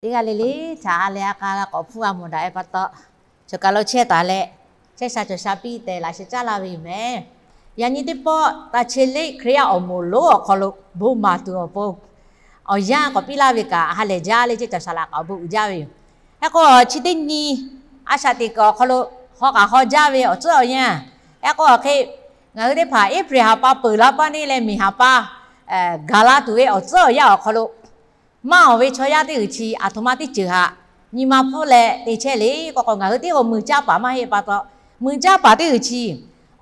Teˇ g'aˇ le le htaꞈ ha lehˬ a k'a g'a k'awꞈ hpuˇ g'a mawˬ daꞈ ve pa taw, choˬ kaˬ lo chehˇ taˍ leh, chehˇ sha cawˬ sha piˇ tehꞈ laꞈ sheh caˉ laˇ ve yoˬ mehˍ. Yaꞈ nyi teˇ pawˆ ta che leˆ Hkriꞈ yaˇ awˬ moˍ lonˉ awˬ hk'aw lo bon maˍ tuˬ awˬ pon awˬ yanˇ k'awꞈ piˇ laˇ ve kaꞈ, ha lehˬ jaˇ leh ceˇ cawˬ shaˍ laꞈ k'aꞈ awˬ bon uiˍ jaˇ ve yoˬ. Hk'e k'o, chi teˇ nyi a shaꞈ teꞈ kuiˬ awˬ hk'aw lo haw k'aꞈ haw jaˇ ve awˬ tcuhˉ awˬ yanˇ, hk'e k'o hk'e, ngaˬ hui teˇ hpaˍ April ha pa peuˬ laˇ paˇ neˇ leh May ha pa gaˬ la tuˬ ve awˬ tcuhˉ awˬ yanˇ awˬ hk'aw lo, maˇ awˬ ve chaw yaˇ teˇ g'uiˬ chi aˬ htoꞈ ma teˇ ceuˬ htaꞈ nyi ma pfuhˇ leh te chehˇ le k'o k'o, ngaˬ hui teˇ g'aˇ mui caˇ paˍ maˇ heˆ pa taw, mui caˇ paˍ teˇ g'uiˬ chi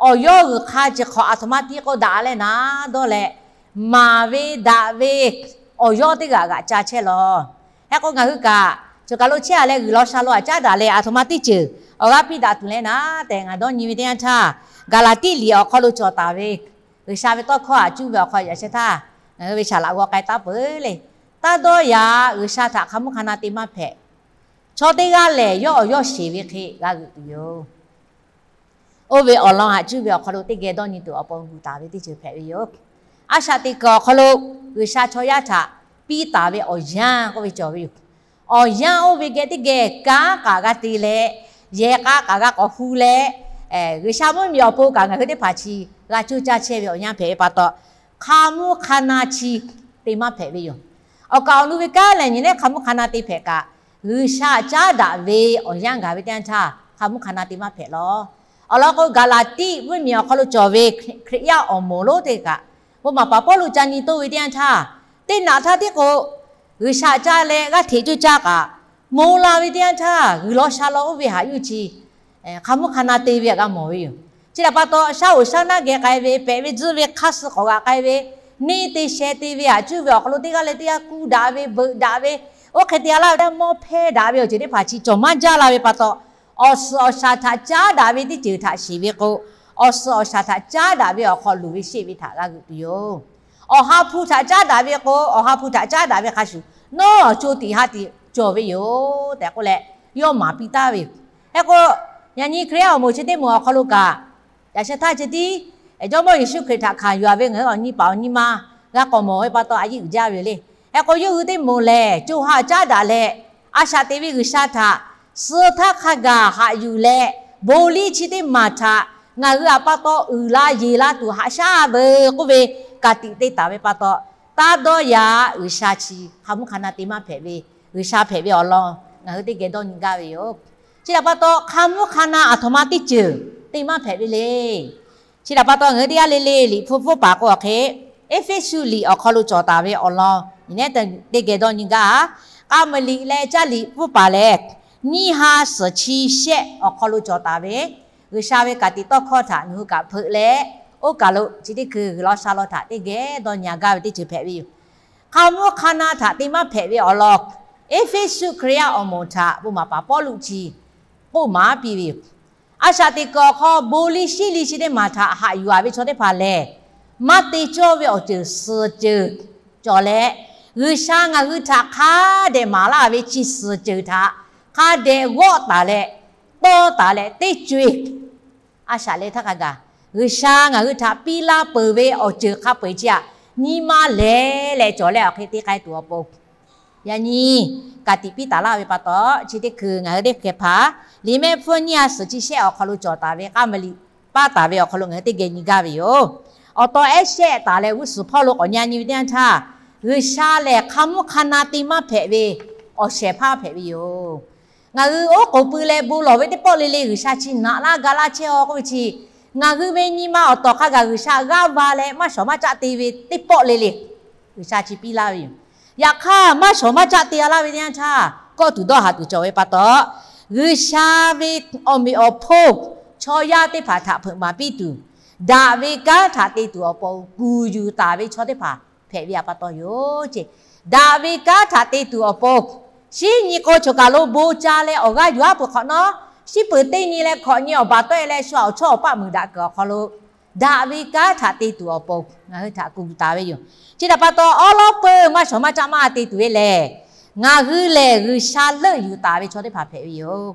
awˬ yawˇ g'uiˬ hk'a ceˬ hk'awꞈ aˬ htoꞈ ma tiˉ k'oˆ daꞈ leh naˉ dawˇ leh, maˍ ve daꞈ ve awˬ yawˇ teˇ g'aˇ g'aꞈ ca chehˇ lawˬ. Hk'e k'o, ngaˬ hui kaꞈ choˬ kaˬ lo chehˇ a leh g'uiˬ law sha law aꞈ caˉ daꞈ leh aˬ htoꞈ ma teˇ ceuˬ awˬ g'aˇ piˇ daꞈ tuˬ leh naˉ tehꞈ ngaˬ dawˇ nyi ve teˇ yanˇ htaˇ, Gaˍlaˍtiˆ liꞈ awˬ hk'aw lo cawˬ taˍ ve G'uiˬsha ve tawˇ hkawˇ aꞈ cuˇ ve awˬ hk'aw yaꞈ sheh htaˇ, ngaˬ hui ve shaˍ laꞈ g'aw k'ai taˉ peuˬ le. Taˇ dawˇ yaꞈ G'uiˬsha htaꞈ hk'a mvuhˇ hk'a na te maˇ hpehꞈ. Chaw teˇ g'aˇ lehˬ, yawˇ awˬ yawˇ sheˍ ve hk'e g'a g'euꞈ tuˬ yoˬ. Oˇ ve awˬ lawn haꞈ cuˇ ve awˬ hk'aw lo teˇ geh dawˇ nyi tuˬ awˬ pon gu taˍ ve teˇ ceuˬ hpehꞈ ve yoˬ. A shaꞈ teꞈ kuiˬ awˬ hk'aw lo G'uiˬsha chaw yaˇ htaꞈ piˇ taˍ ve awˬ yanˇ k'oˆ ve cawˬ ve yoˬ. Awˬ yanˇ oˇ ve geh teˇ geh kanˉ k'aꞈ g'a te leh, yehˬ k'a k'aꞈ g'a k'awꞈ hu leh, G'uiˬsha mvuhˇmiˬ awˬ pon kaꞈ ngaˬ hui teˇ hpaˍ chi g'a coˇ caˇ chehˇ ve awˬ yanˇ hpehꞈ ve pa taw, hk'a mvuhˇ hk'a na chi te maˇ hpehꞈ ve yoˬ. Awˬ kaˍ awˬ nu ve kanˉ lehˬ nyi lehˬ hk'a mvuhˇ hk'a na te hpehꞈ kaꞈ, G'uiˬsha caˉ daꞈ ve awˬ yanˇ gaˬ ve teˇ yanˇ htaˇ hk'a mvuhˇ hk'a na te maˇ hpehꞈ lawˬ. Awˬ lawn k'o, Gaˍlaˍtiˆ mvuhˇmiˬ awˬ hk'aw lo cawˬ ve Hkriꞈ yaˇ awˬ moˍ lonˉ teˇ kaꞈ, bon maˍ paˍ Pawˇluꞈ ca nyi toˇ ve teˇ yanˇ htaˇ, teˇ naꞈ htaˇ tiˉ k'o, G'uiˬsha caˇ leh g'aˇ hteꞈ coˇ caˇ kaꞈ, moˍ la ve teˇ yanˇ htaˇ g'uiˬ law sha law oˇ ve haꞈ yuˇ chi hk'a mvuhˇ hk'a na te ve htaꞈ g'a mawˬ ve yoˬ. Chi htaꞈ pa taw, shaˉ hoꞈ shaˉ naˆ geh k'ai ve, pehꞈ ve tzuhˇ ve hk'aˇ suh k'awꞈ g'aꞈ k'ai ve, neˇ te sheh te ve haꞈ cuˇ ve awˬ hk'aw lo teˇ g'aˇ leh teˇ g'aˇ kuˇ daꞈ ve, beuꞈ daꞈ ve, oˇ hk'e te a laˇ ve teˇ g'aˇ mawˇ hpehˇ daꞈ ve awˬ ceuˬ teˇ hpaˍ chi cawˬ maˇ jaˇ la ve pa taw, awˬ suhˍ awˬ shaˍ htaꞈ caˉ daꞈ ve teˇ ceuˬ htaꞈ shiˍ ve k'o, awˬ suhˍ awˬ shaˍ htaꞈ caˉ daꞈ ve awˬ hk'aw loˍ ve sheˆ ve htaꞈ g'a g'euꞈ tuˬ yoˬ. Awˬ ha hpu htaꞈ caˉ daꞈ ve k'o, awˬ ha hpu htaꞈ caˉ daꞈ ve hk'a shuˍ, nawˉ awˬ co tiꞈ ha tiꞈ cawˬ ve yoˬ tehꞈ k'oˆ leh, yawˇ maˍ piˇ taˍ ve yoˬ. Hk'e k'o, yaꞈ nyi Hkriꞈ yaˇ awˬ moˍ chi teˇ moˍ awˬ hk'aw lo kaꞈ, yaꞈ sheh htaˇ chi tiˉ Jawˇmawˇ Yeˍsuˆ Hkriꞈ htaꞈ hkanˍ yuˬ a ve ngaˬ hui awˬ nyi paˍ awˬ nyi ma g'a k'awꞈ mawˬ ve pa taw a yeˇ uiˍ jaˇ ve yoˬ le. Hk'e k'o, yawˇ hui teˇ moˍ lehˬ co ha caˉ daꞈ leh, a shaꞈ teꞈ ve G'uiˬsha htaꞈ suh htaˇ hk'a gaˬ haꞈ yuˬ leh, bon liˇ chi teˇ maˬ htaꞈ ngaˬ hui aꞈ pa taw uiˍ la yeˬ la tuˬ haꞈ shaˉ veuˬ k'oˆ ve ka tiꞈ te taˍ ve pa taw, taˇ dawˇ yaꞈ G'uiˬsha chi hk'a mvuhˇ hk'a na te maˇ hpehꞈ ve, G'uiˬsha hpehꞈ ve awˬ lawn ngaˬ hui teˇ geh dawˇ nyi gaˇ ve yoˬ. Chi htaꞈ pa taw, hk'a mvuhˇ hk'a na aˬ htoꞈ ma teˇ ceuˬ te maˇ hpehꞈ ve le. Chi htaꞈ pa taw, ngaˬ hui teˇ g'aˇ le le liꞈ hpu pfuhˇ paˍ k'o awˬ hk'e, Eˇfeˇsuꞈ liꞈ awˬ hk'aw lo cawˬ taˍ ve awˬ lawn nyi nehˉ teˇ geh dawˇ nyi gaˇ. K'aˉ meuˍ liꞈ leh caˇ liꞈ pfuhˇ paˍ lehˬ, nyiˇ ha suhˍ chi shehˆ awˬ hk'aw lo cawˬ taˍ ve G'uiˬsha ve ka tiꞈ tawˇ hkawˇ htaꞈ ngaˬ hui kaꞈ hpeuꞈ leh, oˇ kaˬ lo chi teˇ hkui g'uiˬ law sha law htaꞈ teˇ geh dawˇ nyi gaˇ ve teˇ ceuˬ hpehꞈ ve yoˬ. Hk'a mvuhˇ hk'a na htaꞈ te maˇ hpehꞈ ve awˬ lawn, Eˇfeˇsuꞈ Hkriꞈ yaˇ awˬ moˍ htaꞈ bon maˍ paˍ Pawˇluꞈ chi k'oˆ maˍ piˇ ve yoˬ. A shaꞈ teꞈ kuiˬ awˬ hk'aw bon liˇ shiˉ liˇ chi teˇ maˬ htaꞈ haꞈ yuˬ a ve chaw teˇ hpaˍ lehˬ, maˇ te cawˇ ve awˬ ceuˬ suhˍ ceuˬ cawˬ leh, G'uiˬsha ngaˬ hui htaꞈ hk'a dehꞈ maˍ laˇ ve chi suhˍ ceuˬ htaꞈ hk'a dehꞈ g'awˆ taˍ leh, tawˇ taˍ leh teˇ co-e a shaꞈ leh htaˇ hk'a gaˬ, G'uiˬsha ngaˬ hui htaꞈ piˇ laˇ peuˬ ve awˬ ceuˬ hk'a peu-eˬ chi htaꞈ nyi ma lehˬ leh cawˬ leh awˬ hk'e te k'ai tuˬ awˬ pon, yaꞈ nyi ka tiꞈ piˇ taˍ laˇ ve pa taw, chi teˇ hkui ngaˬ hui teˇ hkeh hpaˍ liꞈ mehˆ hpfuhˇ nyiˇ ha suhˍ chi shehˆ awˬ hk'aw lo cawˬ taˍ ve k'aˉ meuˍ liꞈ paˇ taˍ ve awˬ hk'aw lo ngaˬ hui teˇ geh nyi gaˇ ve yoˬ. Awˬ taw ehˉ shehˆ taˍ leh g'uˇ suhˍ hpawˇ lo k'awꞈ nyi a nyi ve teˇ yanˇ htaˇ, G'uiˬsha lehˬ hk'a mvuhˇ hk'a na te maˇ hpehꞈ ve awˬ shehˍ hpaˇ hpehꞈ ve yoˬ. Ngaˬ hui oˉ k'oˍ pui leh bon lawˬ ve teˇ pawˆ le le G'uiˬsha chi naꞈ laˇ ga laˇ chehˇ-aw k'oˆ ve chi, ngaˬ hui ve nyi ma awˬ tawˍ hk'a gaˬ G'uiˬsha g'aˇ va leh maˇ shawˍ maˇ caˆ te ve teˇ pawˆ le le G'uiˬsha chi piˇ laˇ ve yoˬ. Yaꞈ hk'aˇ, maˇ shawˍ maˇ caˆ te-a laˇ ve teˇ yanˇ htaˇ, kawˆ tuˬ dawˇ haꞈ tuˬ cawˬ ve pa taw, G'uiˬsha ve awˬ meꞈ awˬ hponˇ chaw yaˇ teˇ hpaˍ htaꞈ hpeuꞈ maˍ piˇ tuˬ, daꞈ ve kanˉ htaꞈ te tuˬ awˬ pon kuˬ yuˬ taˍ ve chaw teˇ hpaˍ hpehꞈ ve pa taw yoˬ ce. Daꞈ ve kanˉ htaꞈ te tuˬ awˬ pon, shinˉ nyi k'o choˬ kaˬ lo bon ca leh awˬ g'aˇ yuˬ-aˉ peuˬ hk'awꞈ nawˉ, shinˉ peuˬ teˇ nyi leh hkawꞈ nyi awˬ baˬ tawˆ-e leh shu awˬ chawˇ awˬ paˆ muiˬ daꞈ kuiˬ awˬ hk'aw lo, daꞈ ve kanˉ htaꞈ te tuˬ awˬ pon ngaˬ hui htaꞈ kuˬ yuˬ taˍ ve yoˬ. Chi htaꞈ pa taw, awˉ lawˉ peuˇ maˇ shawˍ maˇ caˆ maˇ te tuˬ ve lehˬ, ngaˬ hui lehˬ G'uiˬsha leuˆ yuˬ taˍ ve chaw teˇ hpaˍ hpehꞈ ve yoˬ.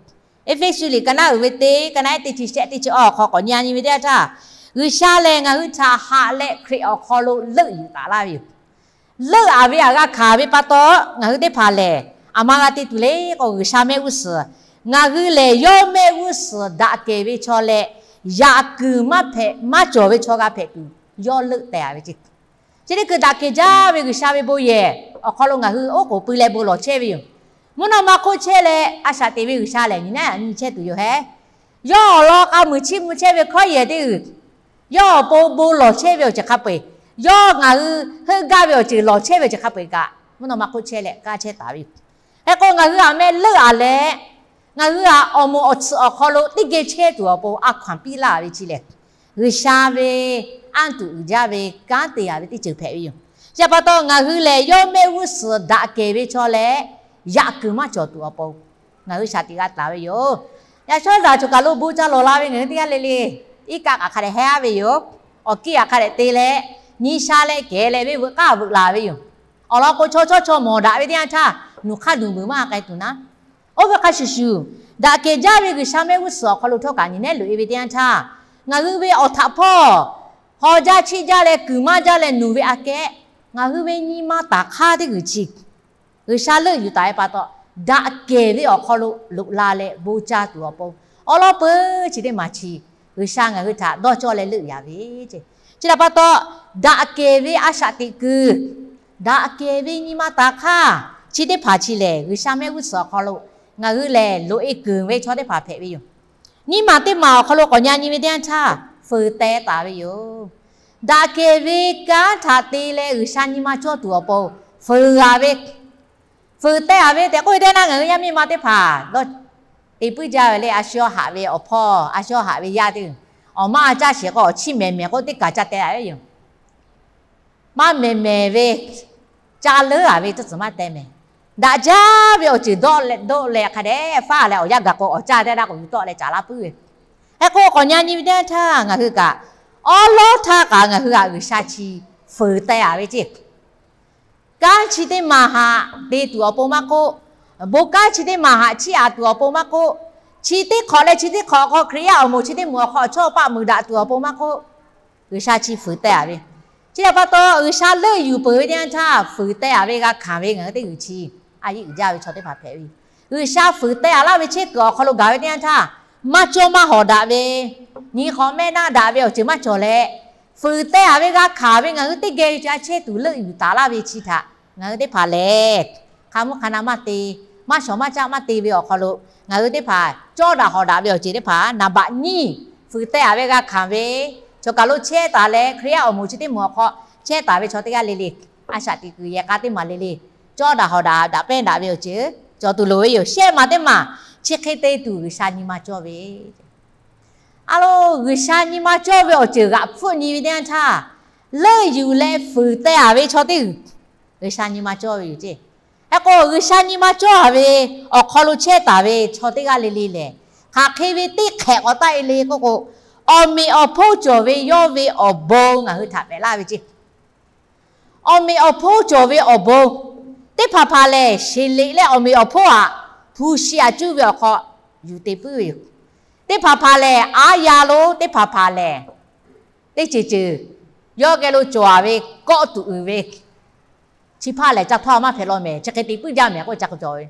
Eˇfeˇsuꞈ liꞈ ka naˉ uiˍ ve teˇ, ka naˉ ehˉ teˇ chi shehˆ teˇ chi awˬ hk'aw k'awꞈ nyi a nyi ve teˇ yanˇ htaˇ, G'uiˬsha lehˬ ngaˬ hui htaꞈ haꞈ leh Hkriꞈ awˬ hk'aw lo leuˆ yuˬ taˍ laˇ ve yoˬ. Leuˆ-a ve htaꞈ g'a hkanˍ ve pa taw, ngaˬ hui teˇ hpaˍ lehˬ Aˬ ma g'a te tuˬ le k'o, G'uiˬsha mehˆ g'uˇ suhˍ, ngaˬ hui lehˬ yawˇ mehˆ g'uˇ suhˍ daꞈ kehˬ ve chaw leh, yaꞈ kuiˬ maˇ hpehꞈ maˇ cawˬ ve chaw g'a hpehꞈ tuˬ yawˇ leuˆ teh-a ve ce. Chi teˇ hkui daꞈ kehˬ jaˇ ve G'uiˬsha ve bon yehˬ awˬ hk'aw lo ngaˬ hui oˉ k'oˍ pui leh bon lawˬ chehˇ ve yoˬ. Mvuhˇ naw ma hk'oˆ chehˇ leh a shaꞈ teꞈ ve G'uiˬsha lehˬ nyi naˉ nyi chehˇ tuˬ yoˬ hehˉ. Yawˇ awˬ lawn k'a muiˬ chiˇ mvuh chehˇ ve hkawˉ yehˬ teˇ g'uiˬ, yawˇ awˬ pon bon lawˬ chehˇ ve awˬ ceuˬ hk'a peu-eˬ, yawˇ ngaˬ hui heuˆ gaˇ ve awˬ ceuˬ lawˬ chehˇ ve awˬ ceuˬ hk'a peu-eˬ kaꞈ, mvuhˇ naw ma hk'oˆ chehˇ leh kanˉ chehˇ taˍ ve yoˬ. Hk'e k'o, ngaˬ hui aꞈ meh leuˆ-a leh, ngaˬ hui aꞈ awˬ moˍ awˬ tsuhꞈ awˬ hk'aw lo teˇ geh chehˇ tuˬ awˬ pon a hkaw-anˬ piˇ laˇ ve chi lehˬ, G'uiˬsha ve anˇ tuꞈ uiˍ jaˇ ve kanˉ te-a ve teˇ ceuˬ hpehꞈ ve yoˬ. Chi pa taw, ngaˬ hui lehˬ yawˇ mehˆ g'uˇ suhˍ daꞈ kehˬ ve chaw leh, yaꞈ kuiˬ maˇ cawˬ tuˬ awˬ pon ngaˬ hui shaˍ tiꞈ g'a taˍ ve yoˬ. Yaꞈ shawˉ zaꞈ choˬ kaˬ lo bon ca lawˬ la ve ngaˬ hui teˇ g'aˇ le le, iˉ kaˆ kaꞈ hk'a dehꞈ heh-a ve yoˬ. Awˬ kiˇ aꞈ hk'a dehꞈ te leh, nyi sha leh kehˬ leh venˇ veuꞈ k'aˇ veuꞈ la ve yoˬ. Awˬ lawn k'o, chaw chawˇ chaw mawˬ daꞈ ve teˇ yanˇ htaˇ, nuˬ hk'aˇ nuˬ muiˬ maˇ k'ai tuˬ naˉ. Oˇ ve hk'a shuˍ shuˍ, daꞈ kehˬ jaˇ ve G'uiˬsha mehˆ g'uˇ suhˍ awˬ hk'aw lo htawˇ kaꞈ nyi nehˉ loꞈ-e ve teˇ yanˇ htaˇ, ngaˬ hui ve awˬ htaꞈ hpawˇ hk'aw jaˇ chiˆ jaˇ leh kuiˬ maˇ jaˇ leh nuˬ ve aꞈ kehˉ, ngaˬ hui ve nyi ma taˍ hk'aˇ teˇ g'uiˬ chi G'uiˬsha leuˆ yuˬ taˍ ve pa taw, daꞈ kehˬ ve awˬ hk'aw lo loꞈ la leh bon ca tuˬ awˬ pon, awˉ lawˉ peuˬ chi teˇ maˬ chi G'uiˬsha ngaˬ hui htaꞈ dawˇ cawˇ leh leuˆ yaˍ ve ce. Chi htaꞈ pa taw, daꞈ kehˬ ve a shaꞈ teꞈ kuiˬ, daꞈ kehˬ ve nyi ma taˍ hk'aˇ, chi teˇ hpaˍ chi lehˬ G'uiˬsha mehˆ g'uˇ suhˍ awˬ hk'aw lo ngaˬ hui lehˬ loꞈ-e keunˍ ve chaw teˇ hpaˍ hpehꞈ ve yoˬ. Nyiˇ maˬ teˇ maˬ awˬ hk'aw lo k'awꞈ nyi nyi ve teˇ yanˇ htaˇ, fuiˍ teh taˍ ve yoˬ. Daꞈ kehˬ ve kanˉ htaꞈ te leh G'uiˬsha nyi ma cawˇ tuˬ awˬ pon fuiˍ-a ve, fuiˍ teh-a ve tehꞈ k'oˆ ve teˇ yanˇ, ngaˬ hui yaˇ miˇ ma teˇ hpaˍ dawˇ te puiˉ jaˇ ve le. A shu haꞈ ve awˬ hpawˇ, a shu haꞈ ve yaˇ teˇ, awˬ maˇ caˇ sheˍ k'o, awˬ chiˇ mehˍ mehˍ k'oˆ teˇ kaˬ ca teh-a ve yoˬ. Maˇ mehˍ mehˍ ve, ca leuˉ-a ve tcuhˉ tcuhˍ maˇ teh mehˍ. Daꞈ jaˇ ve awˬ ceuˬ dawˆ leh dawˆ leh hk'a dehꞈ faˉ leh awˬ yanˇ gaˬ k'o, awˬ caˇ teˇ daꞈ k'o yuˬ tawˆ leh caˍ laˇ puiˉ ve. Hk'e k'o, k'awꞈ nyi nyi ve teˇ yanˇ htaˇ ngaˬ hui kaꞈ, awˉ lawˉ htaˇ kaꞈ ngaˬ hui htaꞈ G'uiˬsha chi fuiˍ teh-a ve ce. Kanˉ chi teˇ maˬ haꞈ te tuˬ awˬ pon maˇ k'oˆ, bon kanˉ chi teˇ maˬ haꞈ chiˇ aꞈ tuˬ awˬ pon maˇ k'oˆ, chi teˇ hk'awꞈ leh chi teˇ hk'awꞈ hk'aw, Hkriꞈ yaˇ awˬ moˍ chi teˇ moˍ awˬ hk'aw chawˇ paˆ muiˬ daꞈ tuˬ awˬ pon maˇ k'oˆ, G'uiˬsha chi fuiˍ teh-a ve. Chi htaꞈ pa taw, G'uiˬsha leuˆ yuˬ peuˬ ve teˇ yanˇ htaˇ fuiˍ teh-a ve g'a hkanˍ ve ngaˬ hui teˇ g'uiˬ chi a yeˆ uiˍ jaˇ ve chaw teˇ hpaˍ hpehꞈ ve. G'uiˬsha fuiˍ teh-a laˇ ve chehˇ kuiˬ awˬ hk'aw lo gaˬ ve teˇ yanˇ htaˇ, maˇ cawˇ maˇ hawˍ daꞈ ve, nyi hk'awꞈ mehˆ naˆ daꞈ ve awˬ ceuˬ maˇ cawˬ leh, fuiˍ teh-a ve g'a hkanˍ ve ngaˬ hui teˇ geh ca chehˇ tuˬ leuˆ yuˬ taˍ laˇ ve chi htaꞈ ngaˬ hui teˇ hpaˍ lehˬ, hk'a mvuhˇ hk'a na maˇ te, maˇ shawˍ maˇ caˆ maˇ te ve awˬ hk'aw lo, ngaˬ hui teˇ hpaˍ cawˇ daꞈ hawˍ daꞈ ve awˬ ceuˬ teˇ hpaˍ naˍ baꞈ nyiˇ fuiˍ teh-a ve g'a hkanˍ ve, choˬ kaˬ lo chehˇ taˍ leh Hkriꞈ yaˇ awˬ moˍ chi teˇ moˍ awˬ hk'aw chehˇ taˍ ve chaw teˇ g'aˇ le le, a shaꞈ teꞈ kuiˬ yehˬ k'a teˇ maˬ le le, cawˇ daꞈ hawˍ daꞈ daꞈ pehˇ daꞈ ve awˬ ceuˬ cawˬ tuˬ loˍ ve yoˬ. Shehˆ maˬ teˇ maˬ chi hk'e te tuˬ G'uiˬsha nyi ma cawˇ ve, a lo, G'uiˬsha nyi ma cawˇ ve awˬ ceuˬ g'aꞈ hpfuhˆ nyi ve teˇ yanˇ htaˇ, leuˆ yuˬ leh fuiˍ teh-a ve chaw teˇ g'uiˬ G'uiˬsha nyi ma cawˇ ve yoˬ ce. Hk'e k'o, G'uiˬsha nyi ma cawˇ-a ve awˬ hk'aw lo chehˇ taˍ ve chaw teˇ g'aˇ le le lehˬ, hk'aˬ hk'e ve teˇ hk'ehꞈ k'awꞈ taˆ-e le k'oˆ k'o, awˬ meꞈ awˬ hponˇ cawˬ ve yawˇ ve awˬ bon ngaˬ hui htaꞈ pehꞈ laˇ ve ce. Awˬ meꞈ awˬ hponˇ cawˬ ve awˬ bon teˇ hpaˍ hpaˍ lehˬ, sheˍ leꞈ leh awˬ meꞈ awˬ hponˇ aꞈ hpu shi aꞈ cuˇ ve awˬ hk'aw yuˬ te puiˉ ve yoˬ. Teˇ hpaˍ hpaˍ lehˬ, aˉ yaˇ lo teˇ hpaˍ hpaˍ lehˬ, teˇ ceuˬ ceuˬ yawˇ geh lo cawˬ-a ve kawˆ tuꞈ uiˍ ve, chi hpaˇ lehˬ ca htaw maˇ hpehꞈ law mehˍ, chi hk'e te puiˉ jaˇ mehˍ k'oˆ ca k'o cawˬ ve.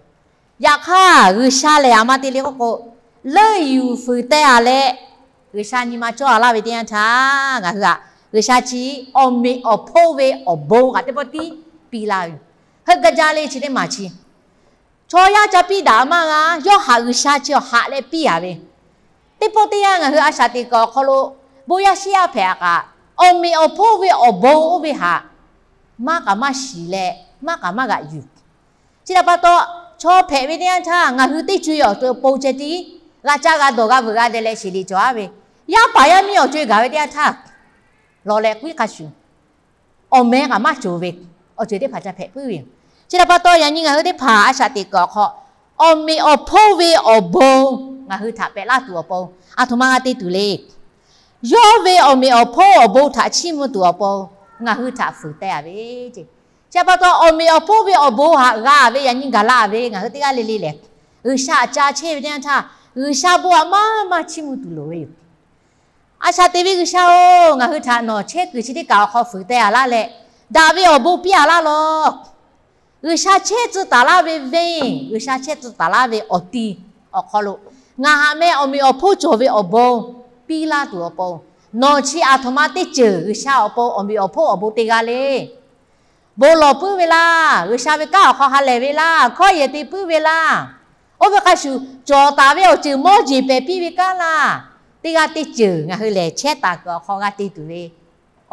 Yaꞈ hk'aˇ, G'uiˬsha lehˬ aˬ ma te le k'oˆ k'o, leuˆ yuˬ fuiˍ teh-a leh G'uiˬsha nyi ma cawˇ-a laˇ ve teˇ yanˇ htaˇ, ngaˬ hui aꞈ G'uiˬsha chi awˬ meꞈ awˬ hponˇ ve awˬ bon kaꞈ teˇ pawˆ tiˉ piˇ laˇ ve yoˬ. Heuˆ gaˇ jaˇ le chi teˇ maˬ chi chaw yaˇ ca piˇ daꞈ maˇ g'a, yawˇ haꞈ G'uiˬsha chi awˬ haꞈ leh piˇ-a ve. Teˇ pawˆ teˇ yanˇ ngaˬ hui a shaꞈ teꞈ kuiˬ awˬ hk'aw lo bon yaˇ shiˉ yaˇ hpehꞈ-a kaꞈ, awˬ meꞈ awˬ hponˇ ve awˬ bon oˇ ve haꞈ maˇ k'aꞈ maˇ shiˍ leh maˇ k'aꞈ maˇ g'aꞈ yuˬ. Chi htaꞈ pa taw, chaw hpehꞈ ve teˇ yanˇ htaˇ ngaˬ hui teˇ co-e awˬ to pon ceh tiˉ g'a caˇ g'a dawˬ g'a veuꞈ g'a deh leh sheˍ liꞈ cawˬ-a ve, yaˇ paˍ yaˇ miˇ awˬ co-e gaˬ ve teˇ yanˇ htaˇ, lawˬ leh k'uiˉ hk'a shuˍ awˬ meh kaꞈ maˇ cawˬ ve awˬ ceuˬ teˇ hpaˍ ca hpehꞈ puiˉ ve yoˬ. Chi htaꞈ pa taw, yaꞈ nyi ngaˬ hui teˇ hpaˍ a shaꞈ teꞈ kuiˬ awˬ hk'aw, awˬ meꞈ awˬ hponˇ ve awˬ bon ngaˬ hui htaꞈ pehꞈ laˇ tuˬ awˬ pon, aˬ htoꞈ ma g'a te tuˬ le. Yawˇ ve awˬ meꞈ awˬ hponˇ awˬ bon htaꞈ chiˇ mvuh tuˬ awˬ pon ngaˬ hui htaꞈ fuiˍ teh-a ve ce. Chi htaꞈ pa taw, awˬ meꞈ awˬ hponˇ ve awˬ bon haꞈ g'a ve yaꞈ nyi gaˬ la ve ngaˬ hui teˇ g'aˇ le le lehˬ, G'uiˬsha aꞈ ca chehˇ ve teˇ yanˇ htaˇ, G'uiˬsha bon aꞈ maˇ maˇ chiˇ mvuh tuˬ loˍ ve yoˬ. A shaꞈ teꞈ ve G'uiˬsha-oˬ, ngaˬ hui htaꞈ nawˬ chehˇ kuiˬ chi teˇ kaꞈ awˬ hk'aw fuiˍ teh-a laˇ leh, daꞈ ve awˬ bon piˇ-a laˇ lawˬ. G'uiˬsha chehˇ tcuh taˍ laˇ ve venˇ, G'uiˬsha chehˇ tcuh taˍ laˇ ve awˬ ti awˬ hk'aw lo, ngaˬ haꞈ meh awˬ meꞈ awˬ hponˇ cawˬ ve awˬ bon piˇ laˇ tuˬ awˬ pon, nawˬ chi aˬ htoꞈ ma teˇ ceuˬ G'uiˬsha awˬ pon awˬ meꞈ awˬ hponˇ awˬ bon te g'a le. Bon lawˬ puiˉ ve laˇ, G'uiˬsha ve kanˉ awˬ hk'aw ha lehˬ ve laˇ, hkawˇ yehˬ te puiˉ ve laˇ. Oˇ ve hk'a shuˍ, cawˬ taˍ ve awˬ ceuˬ mawˇ jeˬ pehˬ piˇ ve kanˉ laˇ, teˇ g'aˇ teˇ ceuˬ ngaˬ hui lehˬ chehˇ taˍ kuiˬ awˬ hk'aw g'a te tuˬ ve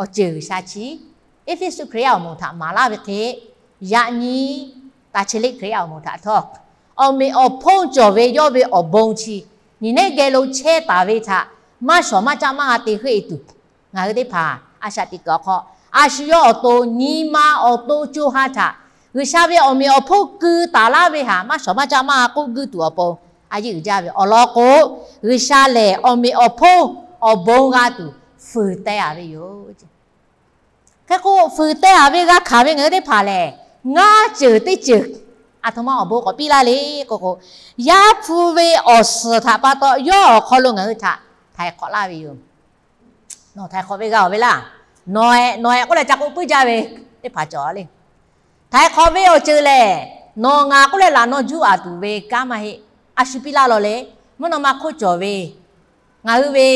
awˬ ceuˬ G'uiˬsha chi Eˇfeˇsuꞈ Hkriꞈ yaˇ awˬ moˍ htaꞈ maˍ laˇ ve hk'e, yaꞈ nyi taˇ chi leˆ Hkriꞈ yaˇ awˬ moˍ htaꞈ htawˇ, awˬ meꞈ awˬ hponˇ cawˬ ve yawˇ ve awˬ bon chi nyi neˉ geh lo chehˇ taˍ ve htaꞈ maˇ shawˍ maˇ caˆ maˇ g'a te heuˆ e tuˬ, ngaˬ hui teˇ hpaˍ a shaꞈ teꞈ kuiˬ awˬ hk'aw, a shu yawˇ awˬ to nyi ma awˬ to co ha htaꞈ G'uiˬsha ve awˬ meꞈ awˬ hponˇ keu taˍ laˇ ve htaꞈ maˇ shawˍ maˇ caˆ maˇ g'a k'oˆ guiˇ tuˬ awˬ pon a yeˇ uiˍ jaˇ ve awˬ lawn k'o, G'uiˬsha lehˬ awˬ meꞈ awˬ hponˇ awˬ bon g'a tuˬ fuiˍ teh a ve yoˬ. Hk'e k'o, fuiˍ teh a ve g'a hkanˍ ve ngaˬ hui teˇ hpaˍ lehˬ, ngaˇ ceuˬ teˇ ceuˬ aˬ htoꞈ ma awˬ bon k'awꞈ piˇ laˇ le k'o k'o, Yaˇ hpu ve awˬ suhˍ htaꞈ pa taw yawˇ awˬ hk'aw lo ngaˬ hui htaꞈ htaiˍ hk'awꞈ laˇ ve yoˬ. Nawˬ htaiˍ hk'awꞈ ve g'a awˬ ve laˇ. Nawˬ eh nawˬ eh k'oˆ leh ca k'oˆ puiˉ jaˇ ve teˇ hpaˍ cawˬ le. Htaiˍ hk'awꞈ ve awˬ ceuˬ lehˬ, nawˬ ngaˬ k'oˆ leh laꞈ naw juˇ aˬ tuˬ ve kanˉ maˇ heˆ. A shu piˇ laˇ law le. Mvuhˇ naw ma hk'oˆ cawˬ ve ngaˬ hui ve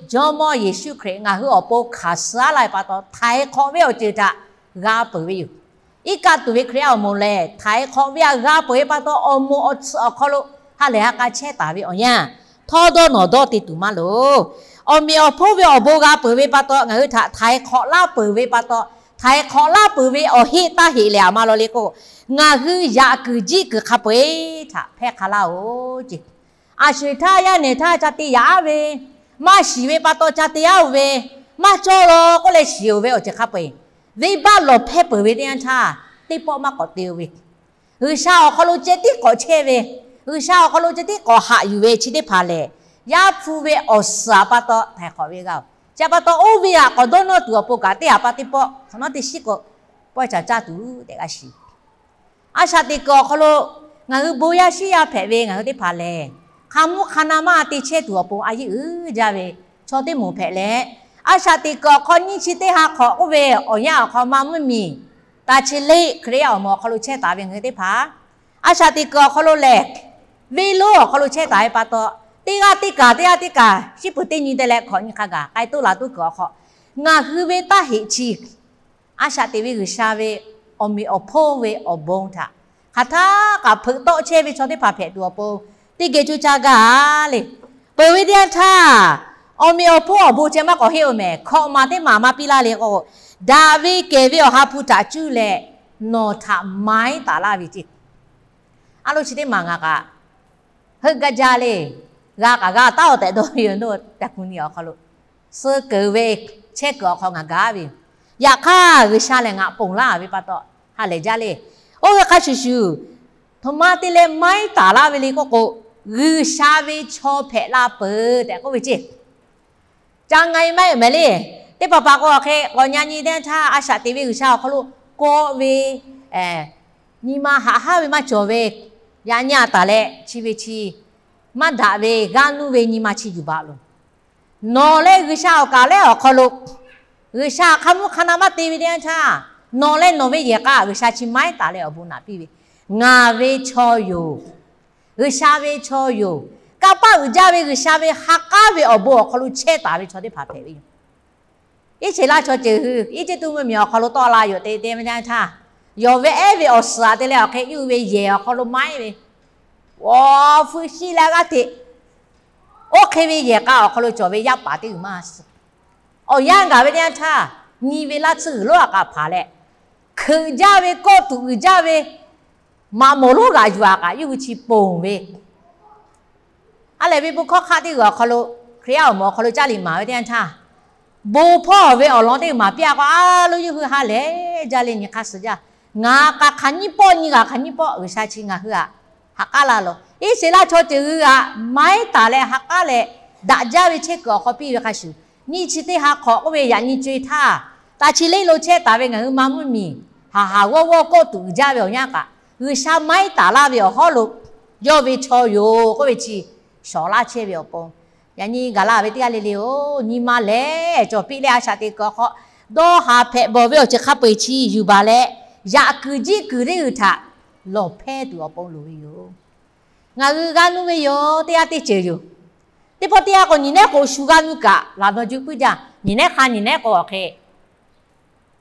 Jawˇmawˇ Yeˍsuˆ Hkriꞈ ngaˬ hui awˬ pon hkanˍ suh aˉ laˇ ve pa taw, htaiˍ hk'awꞈ ve awˬ ceuˬ htaꞈ g'a peuˬ ve yoˬ. Iˉ kaˆ tuˬ ve Hkriꞈ yaˇ awˬ moˍ lehˬ, htaiˍ hk'awꞈ ve htaꞈ g'a peuˬ ve pa taw, awˬ moˍ awˬ tsuhꞈ awˬ hk'aw lo ha lehˬ ha k'a chehˇ taˍ ve awˬ yanˇ, htawˇ dawˇ nawˬ dawˇ te tuˬ maˇ loˬ. Awˬ meꞈ awˬ hponˇ ve awˬ bon g'a peuˬ ve pa taw, ngaˬ hui htaꞈ htaiˍ hk'awꞈ laˇ peuˬ ve pa taw, htaiˍ hk'awꞈ laˇ peuˬ ve awˬ heˆ taˇ heꞈ lehˬ aˬ ma law le k'o, ngaˬ hui yaꞈ kuiˬ jiˆ kuiˬ hk'a peu-eˬ htaꞈ hpehˇ hk'a laˇ oˬ ce. A shu eˬ htaˇ yaˇ nehˬ htaˇ ca te yaꞈ aˉ ve, maˇ shiˍ ve pa taw ca te aˉ oˬ ve, maˇ cawˇ law k'oˆ leh shiˍ oˬ ve awˬ ceuˬ hk'a peu-eˬ, venˇbaˆ lawˬ hpehˇ peuˬ ve teˇ yanˇ htaˇ, teˇ pawˆ maˇ k'awꞈ te oˬ ve, G'uiˬsha awˬ hk'aw lo ceh tiˉ k'awꞈ chehˇ ve, G'uiˬsha awˬ hk'aw lo ceh tiˉ k'awꞈ haꞈ yuˬ ve chi teˇ hpaˍ lehˬ, Yaˇ hpu ve awˬ suhˍ pa taw htaiˍ hk'awꞈ ve g'a oˬ. Chi pa taw oˇ ve htaꞈ k'awꞈ dawˇ nawˇ tuˬ awˬ pon kaꞈ teˇ ha pa teˇ pawˆ hk'awꞈ nawˉ teˇ shiˉ k'o, pawehˇ caˍ caˇ tuˬ tehꞈ g'a shiˍ. A shaꞈ teꞈ kuiˬ awˬ hk'aw lo ngaˬ hui bon yaˇ shiˉ yaˇ hpehꞈ ve ngaˬ hui teˇ hpaˍ lehˬ, hk'a mvuhˇ hk'a na maˇ te chehˇ tuˬ awˬ pon a yeˇ uiˍ jaˇ ve chaw teˇ moˍ hpehꞈ leh, a shaꞈ teꞈ kuiˬ awˬ hk'aw nyiˇ chi teˇ ha hk'awꞈ k'oˆ ve awˬ yanˇ awˬ hk'aw ma mvuhˇ miˬ, taˇ chi leˆ Hkriꞈ yaˇ awˬ moˍ awˬ hk'aw lo chehˇ taˍ ve ngaˬ hui teˇ hpaˍ, a shaꞈ teꞈ kuiˬ awˬ hk'aw lo lehˬ, venˇ lonˉ awˬ hk'aw lo chehˇ taˍ ve pa taw, teˇ g'aˇ teˇ kaˬ teˇ g'aˇ teˇ kaˬ shiˉ peuˬ teˇ nyi te leh hkawꞈ nyi hk'a gaˬ k'ai toˆ la toˆ kuiˬ awˬ hk'aw, ngaˬ hui ve taˇ heꞈ chi a shaꞈ teꞈ ve G'uiˬsha ve awˬ meꞈ awˬ hponˇ ve awˬ bon htaꞈ hk'aˬ htaˇ kaꞈ hpeuꞈ tawˆ chehˇ ve chaw teˇ hpaˍ hpehꞈ tuˬ awˬ pon, teˇ geh coˇ caˇ gaˇ le. Peuˬ ve teˇ yanˇ htaˇ, awˬ meꞈ awˬ hponˇ awˬ bon ceh maˇ k'awꞈ heˆ oˬ mehˬ, hkawꞈ maˍ teˇ maˍ maˇ piˇ laˇ le k'o, daꞈ ve kehˬ ve awˬ ha hpu htaꞈ cuˇ leh nawˬ htaꞈ maiˉ taˍ laˇ ve ceˇ. A lo chi teˇ maˬ ngaˬ kaꞈ heuˆ gaˇ jaˇ le. G'a kaꞈ g'a taˉ awˬ tehꞈ dawˇ ve yoˬ. Naˇ ca kuˬ ni awˬ hk'aw lo suh keunˍ ve chehˇ kuiˬ awˬ hk'aw ngaˬ gaˇ ve yoˬ. Yaꞈ hk'aˇ, G'uiˬsha lehˬ ngaˬ ponˬ laˇ ve pa taw ha lehˬ jaˇ le. Oˇ ve hk'a shuˍ shuˍ, htoꞈ ma te leh maiˉ taˍ laˇ ve le k'oˆ k'o, G'uiˬsha ve chaw hpehꞈ la peuˬ tehꞈ k'oˆ ve ceˇ. Ca nga e maˇ heˆ mehˍ le. Teˇ hpaˍ hpaˍ k'o, awˬ hk'e k'awꞈ nyi nyi teˇ yanˇ htaˇ, a shaꞈ teꞈ ve G'uiˬsha awˬ hk'aw lo kawˆ ve, nyi ma haꞈ haˉ ve maˇ cawˬ ve, yaꞈ nyi a taˍ leh chi ve chi maˇ daꞈ ve g'aˇ nuˇ ve nyi ma chi yuˬ baˬ loˬ. Nawˬ leh G'uiˬsha awˬ kaˍ lehˉ awˬ hk'aw lo, G'uiˬsha hk'a mvuhˇ hk'a na maˇ te ve teˇ yanˇ htaˇ, nawˬ leh nawˬ ve yehˬ k'a G'uiˬsha chi maiˉ taˍ leh awˬ bon naꞈ piˇ ve, ngaˬ ve chaw yoˬ, G'uiˬsha ve chaw yoˬ, kanˇ paˆ uiˍ jaˇ ve G'uiˬsha ve ha k'aˉ ve awˬ bon awˬ hk'aw lo chehˇ taˍ ve chaw teˇ hpaˍ hpehꞈ ve yoˬ. Iˉ cheˬ laˇ chaw ceuˬ hui Eˇjiˇtuꞈ mvuhˇmiˬ awˬ hk'aw lo tawˆ la yoˬ te te ve teˇ yanˇ htaˇ, yawˬ ve ehˉ ve awˬ suhˍ te leh awˬ hk'e yuˇ ve yehˬ awˬ hk'aw lo maiˉ ve, awˬ hpu shiˆ leh g'aˇ hteꞈ, oˇ hk'e ve yehˬ k'a awˬ hk'aw lo cawˬ ve yaˇ paˍ teˇ g'uiˬ maˇ suh. Awˬ yanˇ gaˬ ve teˇ yanˇ htaˇ, nyi ve laˇ tsuhˇ g'uiˬ lonˉ a k'a hpanˍ leh, hkeuꞈ jaˇ ve kawˆ tuꞈ uiˍ jaˇ ve maꞈ mawˬ lonˉ g'aꞈ yuˬ a kaꞈ yuˇ hui chi ponˬ ve, a lehˬ ve bon hkawˇ hk'aˆ teˇ g'uiˬ awˬ hk'aw lo, Hkriꞈ yaˇ awˬ moˍ awˬ hk'aw lo caˇ liꞈ maˍ ve teˇ yanˇ htaˇ, bon hpawˇ ve awˬ lawn teˇ g'uiˬ maˍ piˇ a k'o, a lo yuˇ hui ha lehˬ jaˇ leh nyi hk'aˇ suh jaˇ. Ngaˬ k'a hk'aˬ nyiˇ pawˆ nyi g'aꞈ hk'aˬ nyiˇ pawˆ G'uiˬsha chi ngaˬ hui aꞈ ha k'aˉ la loˬ. Iˉ sheˍ laˇ chaw ceuˬ hui aꞈ maiˉ taˍ leh ha k'aˉ leh daꞈ jaˇ ve chehˇ kuiˬ awˬ hk'aw piˇ ve hk'a shuˍ, nyiˇ chi teˇ ha hk'awꞈ k'oˆ ve yaꞈ nyi co e htaˇ, taˇ chi leˆ lo chehˇ taˍ ve ngaˬ hui ma mvuhˇmiˬ, haˍ haˍ g'awˇ g'awˇ kawˆ tuꞈ uiˍ jaˇ ve awˬ yanˇ kaꞈ, G'uiˬsha maiˉ taˍ laˇ ve awˬ hawˉ lo, yawˇ ve chaw yoˬ k'oˆ ve chi shawˍ laˇ chehˇ ve awˬ pon, yaꞈ nyi gaˬ la ve teˇ g'aˇ le le oˬ. Nyi ma lehˬ cawˬ piˇ leh a shaꞈ teꞈ kuiˬ awˬ hk'aw dawˇ haˍ hpehꞈ bawˬ ve awˬ ceuˬ hk'a peu eˬ chi yuˬ baˬ leh, yaꞈ kuiˬ jiˆ kuiˬ teˇ g'uiˬ htaꞈ lawˬ hpehˇ tuˬ awˬ pon loˍ ve yoˬ. Ngaˬ hui g'a nuˇ ve yoˬ, teˇ g'aˇ teˇ ceuˬ yoˬ. Teˇ pawˆ teˇ yanˇ k'o, nyi nehˉ k'o shu g'a nuˇ kaꞈ, laꞈ naw juˇ puiˉ jaˇ. Nyi nehˉ hk'a nyi nehˉ k'o awˬ hk'e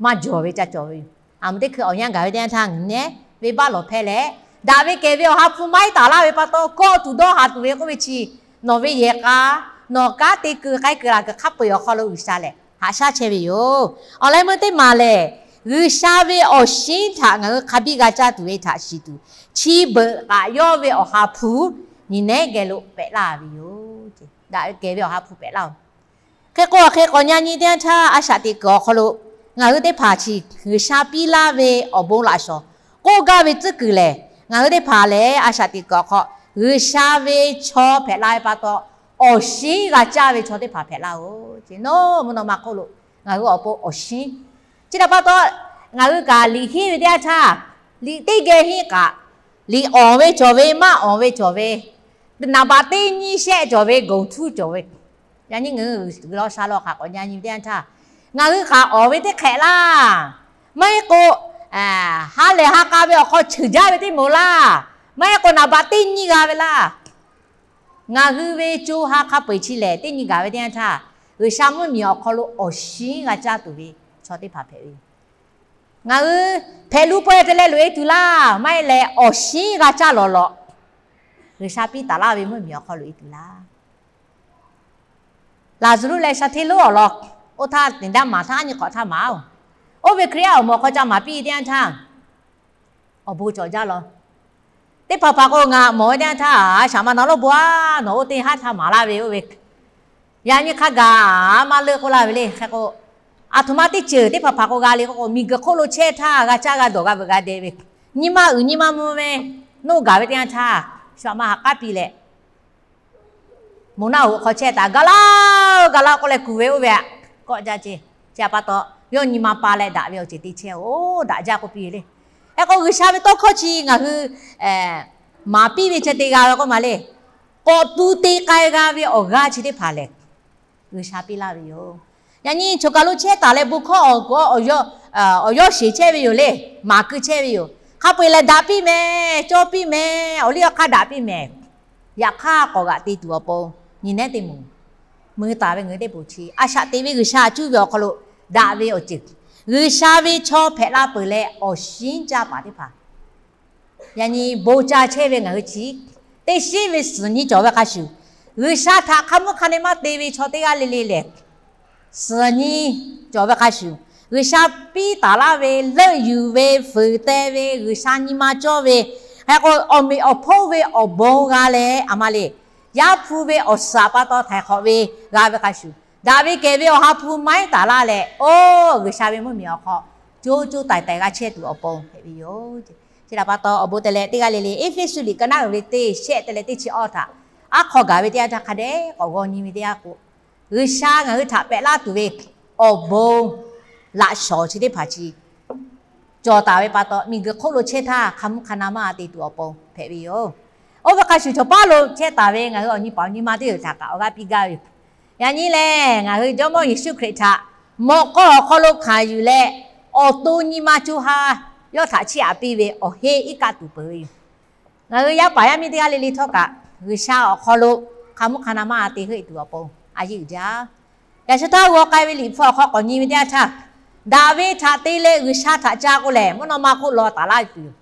maˇ jawˬ ve ca cawˬ ve yoˬ. Aˬ mvuhˇ teˇ hkui awˬ yanˇ gaˬ ve teˇ yanˇ htaˇ, nyi nehˉ venˇbaˆ lawˬ hpehˇ leh, daꞈ ve kehˬ ve awˬ ha hpu maˇ heˆ taˍ laˇ ve pa taw, kawˆ tuˬ dawˇ haˍ tuˬ ve k'oˆ ve chi, nawˬ ve yehˬ k'a, nawˬ kanˉ te keu k'ai keu laˬ kuiˬ hk'a peu-eˬ awˬ hk'aw lo G'uiˬsha lehˬ haꞈ shaˉ chehˇ ve yoˬ. Awˬ leh meuˇ teˇ maˬ lehˬ, G'uiˬsha ve awˬ shinˉ htaꞈ ngaˬ hui hk'a biˇ g'a caˇ tuˬ ve htaꞈ shiˍ tuˬ, chi beuꞈ k'aꞈ yawˇ ve awˬ ha hpu nyi nehˉ geh lo pehꞈ laˇ ve yoˬ. Daꞈ ve kehˬ ve awˬ ha hpu pehꞈ laˇ-oˬ. Hk'e k'o, hk'e k'awꞈ nyi nyi teˇ yanˇ htaˇ, a shaꞈ teꞈ kuiˬ awˬ hk'aw lo ngaˬ hui teˇ hpaˍ chi G'uiˬsha piˇ laˇ ve awˬ bon laꞈ shawˍ k'oˆ gaˇ ve tcuhˉ kuiˬ lehˬ, ngaˬ hui teˇ hpaˍ lehˬ a shaꞈ teꞈ kuiˬ awˬ hk'aw G'uiˬsha ve chaw hpehꞈ la ve pa taw, awˬ shinˉ g'a caˇ ve chaw teˇ hpaˍ hpehꞈ laˇ-oˬ. Chi nawˬ mvuhˇ naw ma hk'oˆ lo ngaˬ hui awˬ pon awˬ shinˉ, chi htaꞈ pa taw, ngaˬ hui kaꞈ liꞈ henˇ ve teˇ yanˇ htaˇ, liꞈ teˇ geh henˇ kaꞈ, liꞈ awˍ ve cawˬ ve, maˇ awˍ ve cawˬ ve, naˍ baꞈ teˇ nyiˇ shehˆ cawˬ ve, goˬ htuˇ cawˬ ve, yaꞈ nyi ngaˬ hui g'uiˬ law sha law hk'aˬ k'awꞈ nyi nyi ve teˇ yanˇ htaˇ, ngaˬ hui kaꞈ awˍ ve teˇ hk'ehꞈ laˇ. Maˇ heˆ k'o, ha lehˬ ha k'a ve awˬ hk'aw cheuˬ jaˇ ve teˇ moˍ laˇ. Maˇ heˆ k'o naˍ baꞈ teˇ nyiˇ g'a ve laˇ. Ngaˬ hui ve co ha hk'a peu-eˬ chi lehˬ teˇ nyi gaˬ ve teˇ yanˇ htaˇ, G'uiˬsha mvuhˇmiˬ awˬ hk'aw lo awˬ shinˉ g'a caˇ tuˬ ve chaw teˇ hpaˍ hpehꞈ ve yoˬ. Ngaˬ hui hpehꞈ lu pawehˇ te leh loꞈ-e tuˬ laˇ. Maˇ heˆ leh awˬ shinˉ g'a caˇ lawˬ lawꞈ, G'uiˬsha piˇ taˍ laˇ ve mvuhˇmiˬ awˬ hk'aw loꞈ-e tuˬ laˇ. Laˍzaˍruˆ leh shaˍ hteˇ lonˉ awˬ lawn, oˇ htaˇ teꞈ daˇ maˍ htaˇ nyi hk'awꞈ htaˇ maˍ-oˬ. Oˇ ve Hkriꞈ yaˇ awˬ moˍ hk'aw ca maˍ piˇ teˇ yanˇ htaˇ, awˬ bon cawˬ jaˇ law. Teˇ hpaˍ hpaˍ k'o, ngaˬ mawˬ ve teˇ yanˇ htaˇ, a shaꞈ ma na lawˉ bon-a, nawˬ oˇ teˇ haˉ htaˇ maˍ laˇ ve oˇ ve, yaꞈ nyi hk'a gaˬ maˇ leuˆ k'oˆ laˇ ve le. Hk'e k'o, aˬ htoꞈ ma teˇ ceuˬ teˇ hpaˍ hpaˍ k'o g'a le k'oˆ k'o, miˬguiˬ hk'oˆ lo chehˇ htaˇ g'a caˇ g'a dawˬ g'a veuꞈ g'a deh ve, nyi ma uiˍ nyi ma mvuh ve, noˇ gaˬ ve teˇ yanˇ htaˇ, shaꞈ ma ha k'aˉ piˇ leh, moˬ naˆ hoꞈ hk'aw chehˇ taˍ, ga laˇ-oˬ, ga laˇ-oˬ k'oˆ leh kuˬ ve oˇ ve aꞈ kawˆ jaˇ ce. Chi htaꞈ pa taw, yawˇ nyi ma pa leh daꞈ ve awˬ ceuˬ te chehˇ-oˬ, daꞈ jaˇ k'oˆ piˇ ve le. Hk'e k'o, G'uiˬsha ve tawˇ hkawˇ chi ngaˬ hui maˍ piˇ ve chi te g'a ve k'oˆ ma le. K'awꞈ tu te k'ai g'a ve awˬ g'aˇ chi teˇ hpaˍ lehˬ, G'uiˬsha piˇ laˇ ve yoˬ. Yaꞈ nyi choˬ kaˬ lo chehˇ taˍ leh bon hkawˇ awˬ g'aˇ awˬ yawˇ shehˍ chehˇ ve yoˬ le. Maˍ keu chehˇ ve yoˬ. Hk'a peu-eˬ lehˬ daꞈ piˇ mehˍ, cawˇ piˇ mehˍ, awˬ liˇ awˬ hk'aˇ daꞈ piˇ mehˍ. Yaꞈ hk'aˇ k'awꞈ g'aꞈ te tuˬ awˬ pon nyi nehˉ teˇ moˍ, mui taˍ ve ngaˬ hui teˇ poˍ chi a shaꞈ teꞈ ve G'uiˬsha cuˇ ve awˬ hk'aw lo daꞈ ve awˬ ceuˬ, G'uiˬsha ve chaw hpehꞈ la peuˬ leh awˬ shinˉ caˇ paˍ teˇ hpaˍ, yaꞈ nyi bon ca chehˇ ve ngaˬ hui chi, teˇ shinˉ ve suhˍ nyi cawˬ ve hk'a shuˍ, G'uiˬsha htaꞈ hk'a mvuhˇ hk'a ne maˇ te ve chaw teˇ g'aˇ le le lehˬ, suhˍ nyi cawˬ ve hk'a shuˍ, G'uiˬsha piˇ taˍ laˇ ve leuˆ yuˬ ve, fuiˍ teh ve, G'uiˬsha nyi ma cawˇ ve, hk'e k'o awˬ meꞈ awˬ hponˇ ve awˬ bon g'a leh aˬ ma le, Yaˇ hpu ve awˬ suhˍ pa taw htaiˍ hk'awꞈ ve g'a ve hk'a shuˍ, daꞈ ve kehˬ ve awˬ ha hpu maiˉ taˍ laˇ leh, oˇ G'uiˬsha ve mvuhˇmiˬ awˬ hk'aw coˇ coˇ taiˍ taiˍ g'a chehˇ tuˬ awˬ pon hpehꞈ ve yoˬ. Chi htaꞈ pa taw, awˬ bon te leh teˇ g'aˇ le le Eˇfeˇsuꞈ liꞈ ka naˉ uiˍ ve teˇ shehˆ te leh teˇ chi awˇ htaꞈ aˉ hk'aw gaˬ ve teˇ yanˇ htaˇ hk'a dehꞈ k'awꞈ g'aw nyi ve teˇ yanˇ k'o, G'uiˬsha ngaˬ hui htaꞈ pehꞈ laˇ tuˬ ve awˬ bon laꞈ shawˍ chi teˇ hpaˍ chi cawˬ taˍ ve pa taw, miˬguiˬ hk'oˆ lo chehˇ htaˇ hk'a mvuhˇ hk'a na maˇ te tuˬ awˬ pon hpehꞈ ve yoˬ. Oˇ ve hk'a shuˍ, cawˬ paˉ lo chehˇ taˍ ve ngaˬ hui awˬ nyi paˍ awˬ nyi ma teˇ hpaˍ htaꞈ kaꞈ awˬ g'aˇ piˇ gaˇ ve yoˬ. Yaꞈ nyi lehˬ, ngaˬ hui Jawˇmawˇ Yeˍsuˆ Hkriꞈ htaꞈ mawꞈ k'aw awˬ hk'aw lo hkanˍ yuˬ leh, awˬ to nyi ma co ha yawˇ htaꞈ chiˇ aꞈ piˇ ve awˬ heˆ iˉ kaˆ tuˬ peuˬ ve yoˬ. Ngaˬ hui yaˇ paˍ yaˇ miˇ teˇ g'aˇ le le htawˇ kaꞈ, G'uiˬsha awˬ hk'aw lo hk'a mvuhˇ hk'a na maˇ te heuˆ tuˬ awˬ pon a yeˇ uiˍ jaˇ. Yaꞈ shu htaˇ g'aw k'ai ve liꞈ hpu awˬ hk'aw k'awꞈ nyi ve teˇ yanˇ htaˇ, daꞈ ve htaꞈ te leh G'uiˬsha htaꞈ ca k'o lehˬ, mvuhˇ naw ma hk'oˆ law taˍ laˇ tuˬ yoˬ.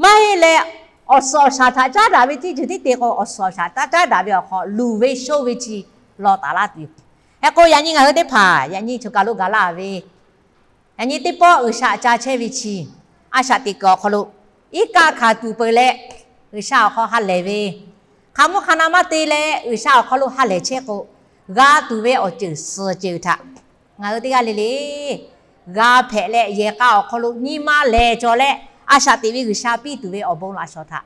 Maˇ heˆ leh, awˬ suhˍ awˬ shaˍ htaꞈ caˉ daꞈ ve teˇ ceuˬ tiˉ te k'o, awˬ suhˍ awˬ shaˍ htaꞈ caˉ daꞈ ve awˬ hk'aw luˬ ve shoˇ ve chi law taˍ laˇ tuˬ yoˬ. Hk'e k'o, yaꞈ nyi ngaˬ hui teˇ hpaˍ yaꞈ nyi choˬ kaˬ lo gaˬ la ve, yaꞈ nyi teˇ pawˆ G'uiˬsha ca chehˇ ve chi, a shaꞈ teꞈ kuiˬ awˬ hk'aw lo iˉ kaˆ hkanˍ tuˬ peuˬ leh, G'uiˬsha awˬ hk'aw ha lehˬ ve, hk'a mvuhˇ hk'a na maˇ te leh G'uiˬsha awˬ hk'aw lo ha lehˬ chehˇ k'o, g'a tuˬ ve awˬ ceuˬ suhˍ ceuˬ htaꞈ ngaˬ hui teˇ g'aˇ le le g'a hpehꞈ leh, yehˬ k'a awˬ hk'aw lo nyi ma lehˬ cawˬ leh, a shaꞈ teꞈ ve G'uiˬsha piˇ tuˬ ve awˬ bon laꞈ shawˍ htaꞈ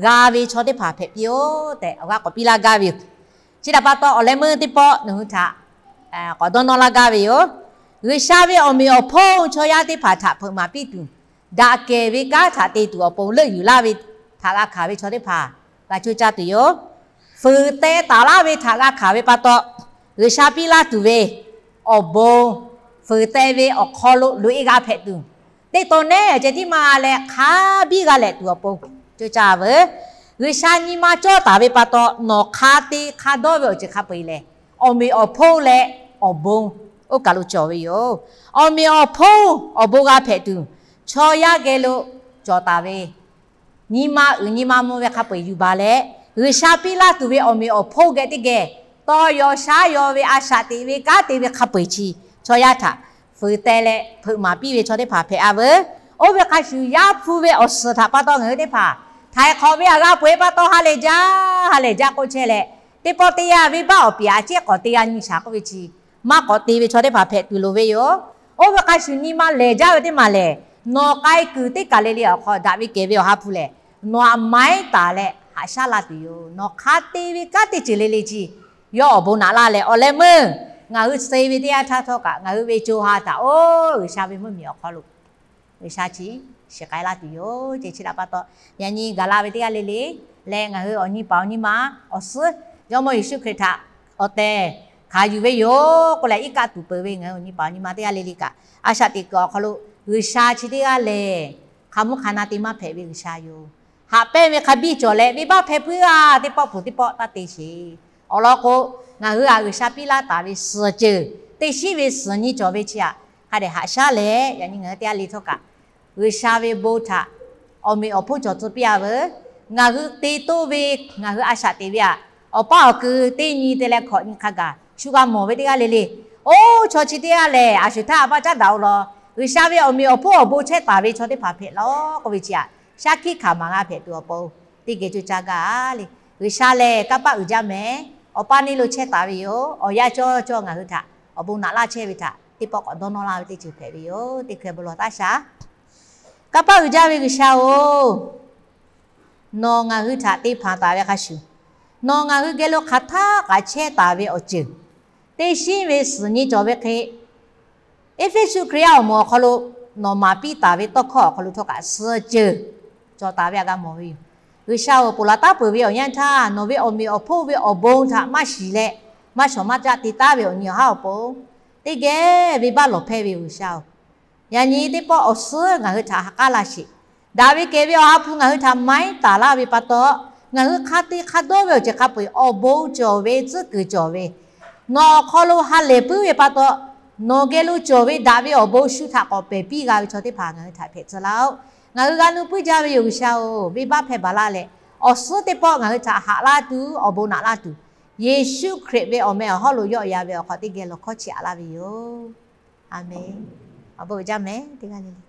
g'a ve chaw teˇ hpaˍ hpehꞈ piˇ-oˆ tehꞈ awˬ g'aˇ k'awꞈ piˇ laˇ gaˇ ve yoˬ. Chi htaꞈ pa taw, awˬ leh meuˇ teˇ pawˆ nawˬ hui htaꞈ k'awꞈ dawˇ nawˇ laˇ gaˇ ve yoˬ. G'uiˬsha ve awˬ meꞈ awˬ hponˇ chaw yaˇ teˇ hpaˍ htaꞈ hpeuꞈ maˍ piˇ tuˬ, daꞈ kehˬ ve kanˉ htaꞈ te tuˬ awˬ pon leuˆ yuˬ laˇ ve htaꞈ g'a hkanˍ ve chaw teˇ hpaˍ g'a coˇ caˇ tuˬ yoˬ. Fuiˍ teh taˍ laˇ ve htaꞈ g'a hkanˍ ve pa taw, G'uiˬsha piˇ laˇ tuˬ ve awˬ bon fuiˍ teh ve awˬ hk'aw lo loꞈ-e g'a hpehꞈ tuˬ, teˇ taw nehˉ ceh tiˉ maˇ g'a leh hk'a biˇ g'a leh tuˬ awˬ pon coˇ caˇ veuˬ. G'uiˬsha nyi ma cawˇ taˍ ve pa taw, nawˬ hk'a te hk'a dawˇ ve awˬ ceuˬ hk'a peu-eˬ lehˬ, awˬ meꞈ awˬ hponˇ leh awˬ bon oˇ kaˬ lo cawˬ ve yoˬ. Awˬ meꞈ awˬ hponˇ awˬ bon g'a hpehꞈ tuˬ, chaw yaˇ geh lo cawˬ taˍ ve nyi ma uiˍ nyi ma mvuh ve hk'a peu-eˬ yuˬ baˬ leh, G'uiˬsha piˇ laˇ tuˬ ve awˬ meꞈ awˬ hponˇ geh teˇ geh tawˇ yaw shaˉ yaw ve a shaꞈ teꞈ ve kanˉ te ve hk'a peu-eˬ chi chaw yaˇ htaꞈ fuiˍ teh leh hpeuꞈ maˍ piˇ ve chaw teˇ hpaˍ hpehꞈ-a veuˬ. Oˇ ve hk'a shuˍ, Yaˇ hpu ve awˬ suhˍ htaꞈ pa taw ngaˬ hui teˇ hpaˍ htaiˍ hk'awꞈ ve htaꞈ g'a peuˬ-eˬ pa taw ha lehˬ jaˇ, ha lehˬ jaˇ k'oˆ chehˇ leh, teˇ pawˆ teˇ yanˇ venˇbaˆ awˬ piˍ aꞈ ceˉ k'awꞈ te g'a nyi shaˍ k'oˆ ve chi maˇ k'awꞈ te ve chaw teˇ hpaˍ hpehꞈ tuˬ loˍ ve yoˬ. Oˇ ve hk'a shuˍ, nyi ma lehˬ jaˇ ve teˇ maˬ lehˬ, nawˬ k'ai kuiˬ teˇ kaˬ le le awˬ hk'aw daꞈ ve kehˬ ve awˬ ha hpu lehˬ, nawˬ htaꞈ maiˉ taˍ leh haꞈ shaˉ la tuˬ yoˬ. Nawˬ hk'a te ve kanˉ teˇ ceuˬ le le chi yawˇ awˬ bon naꞈ laˇ leh, awˬ leh meuˇ ngaˬ hui suh ve teˇ yanˇ htaˇ htawˇ kaꞈ ngaˬ hui ve co ha htaꞈ oˇ G'uiˬsha ve mvuhˇmiˬ awˬ hk'aw lo G'uiˬsha chi shiˍ k'ai laˇ tuˬ yoˬ ce. Chi htaꞈ pa taw, yaꞈ nyi gaˬ la ve teˇ g'aˇ le le leh, ngaˬ hui awˬ nyi paˍ awˬ nyi ma awˬ suhˉ Jawˇmawˇ Yeˍsuˆ Hkriꞈ htaꞈ awˬ tehˬ hkanˍ yuˬ ve yoˬ k'oˆ leh, iˉ kaˆ tuˍ peuˬ ve ngaˬ hui awˬ nyi paˍ awˬ nyi ma teˇ g'aˇ le le kaꞈ, a shaꞈ teꞈ kuiˬ awˬ hk'aw lo G'uiˬsha chi teˇ g'aˇ lehˬ, hk'a mvuhˇ hk'a na te maˇ hpehꞈ ve G'uiˬsha yoˬ. Haꞈ pehnˇ ve hk'a biˇ cawˬ leh, venˇbaˆ hpehˇ puiˉ-a, teˇ pawˆ pfuhˍ teˇ pawˆ taˇ te sheˍ. Awˬ lawn k'o, ngaˬ hui htaꞈ G'uiˬsha piˇ laˇ taˍ ve suhˍ ceuˬ, teˇ shinˉ ve suhˍ nyi cawˬ ve chi htaꞈ hk'a dehꞈ haꞈ shaˉ leh, yaꞈ nyi ngaˬ hui teˇ g'aˇ le htawˇ kaꞈ, G'uiˬsha ve bon htaꞈ awˬ meꞈ awˬ hponˇ cawˬ tcuh piˇ-a veuˬ. Ngaˬ hui te toˇ ve, ngaˬ hui a shaꞈ teꞈ ve htaꞈ awˬ paˇ awˬ kui teˇ nyi te leh hkawꞈ nyi hk'a gaˬ shu g'a mawˬ ve teˇ g'aˇ le le. Oˇ chaw chi teˇ g'aˇ lehˬ, a shuˍ htaˇ a baˆ caˉ daꞈ-o law, G'uiˬsha ve awˬ meꞈ awˬ hponˇ awˬ bon chehˇ taˍ ve chaw teˇ hpaˍ hpehꞈ law k'oˆ ve chi htaꞈ shaˉ hkiˆ hkanˍ maˍ g'a hpehꞈ tuˬ awˬ pon teˇ geh coˇ caˇ gaˇ le. G'uiˬsha lehˬ kanˇ paˆ uiˍ jaˇ mehˍ. Awˬ paˇ neˇ lo chehˇ taˍ ve yoˬ. Awˬ yanˇ cawˇ cawˇ ngaˬ hui htaꞈ awˬ bon naꞈ laˇ chehˇ ve htaꞈ teˇ pawˆ k'awꞈ dawˇ nawˇ laˇ ve teˇ ceuˬ hpehꞈ ve yoˬ. Teˇ hkeh bon lawˬ taˇ shaˍ. Kanˇ paˆ uiˍ jaˇ ve G'uiˬsha-oˬ, nawˬ ngaˬ hui htaꞈ te hpanˍ taˍ ve hk'a shuˍ, nawˬ ngaˬ hui geh lo hk'aˬ htaˆ k'aꞈ chehˇ taˍ ve awˬ ceuˬ, teˇ shinˉ ve suhˍ nyi cawˬ ve hk'e, Eˇfeˇsuꞈ Hkriꞈ yaˇ awˬ moˍ awˬ hk'aw lo nawˬ maˍ piˇ taˍ ve tawˇ hkawˇ awˬ hk'aw lo htawˇ kaꞈ suhˍ ceuˬ cawˬ taˍ ve htaꞈ g'a mawˬ ve yoˬ. G'uiˬsha-oˬ, ponˬ laˬ taˉ peuˬ ve awˬ yanˇ htaˇ, nawˬ ve awˬ meꞈ awˬ hponˇ ve awˬ bon htaꞈ maˇ shiˍ leh, maˇ shawˍ maˇ caˆ te taˉ ve awˬ nyi awˬ haˉ awˬ pon, teˇ geh venˇbaˆ lawˬ hpehˇ ve yoˬ G'uiˬsha-oˬ. Yaꞈ nyi teˇ pawˆ awˬ suhˉ ngaˬ hui htaꞈ ha k'aˉ laˇ sheˍ. Daꞈ ve kehˬ ve awˬ ha hpu ngaˬ hui htaꞈ maiˉ taˍ laˇ ve pa taw, ngaˬ hui hk'a te hk'a dawˇ ve awˬ ceuˬ hk'a peu-eˬ awˬ bon cawˬ ve, tcuhˉ kuiˬ cawˬ ve, nawˬ awˬ hk'aw lo ha lehˬ puiˉ ve pa taw, nawˬ geh lo cawˬ ve daꞈ ve awˬ bon shu htaꞈ k'awꞈ pehˬ piˇ g'a ve chaw teˇ hpaˍ ngaˬ hui htaꞈ hpehꞈ tcuh laˇ-oˆ. Ngaˬ hui g'a nuˇ puiˉ jaˇ ve yoˬ G'uiˬsha-oˬ, venˇbaˆ hpehˇ baˬ laˇ leh, awˬ suhˉ teˇ pawˆ ngaˬ hui htaꞈ haꞈ laˇ tuˬ, awˬ bon naꞈ laˇ tuˬ, Yeˍsuˆ Hkriꞈ ve awˬ meh awˬ hawˉ lo yawˆ ya ve awˬ hk'aw teˇ geh lawˬ hkawˇ chiˇ aꞈ laˇ ve yoˬ. A menˬ. Awˬ bon uiˍ jaˇ mehˍ teˇ g'aˇ le le.